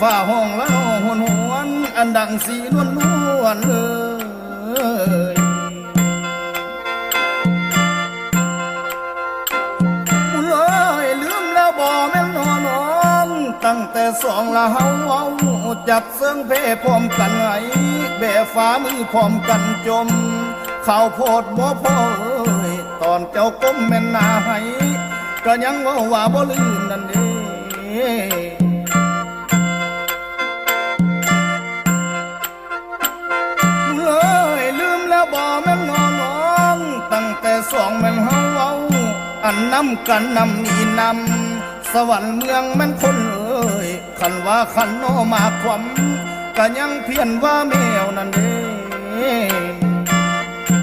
ຟ້າຮ້ອງລະນອງຫວນໆ ອັນດັງສີນວນໆເອີຍ. ບຸນເອີຍ ລືມແລ້ວບໍ່ແມ່ນໜໍນ້ອງ ຕັ້ງແຕ່ສອງລະເຮົາເວົ້າ ຈັບເຊິ່ງແຜ່ພ້ອມກັນໄຫ ແບຝາມືພ້ອມກັນຈົ່ມ ຂາວໂພດບໍ່ພໍເອີຍ ຕອນເຈົ້າກົ້ມແມ່ນໜ້າໄຫ້ ກະຍັງເວົ້າວ່າບໍ່ລືມນັ້ນເດ້. ເອີຍ ລືມແລ້ວບໍ່ແມ່ນໜໍນ້ອງ ຕັ້ງແຕ່ສອງແມ່ນເຮົາເວົ້າ ອັນນຳກັນນຳນີ້ນຳ ສະຫວັນເມືອງແມ່ນຄົນເອີຍ ຄັນວ່າຄັນໜໍໝາກຂວັນ ກະຍັງພຽນວ່າແມວນັ້ນເດ້.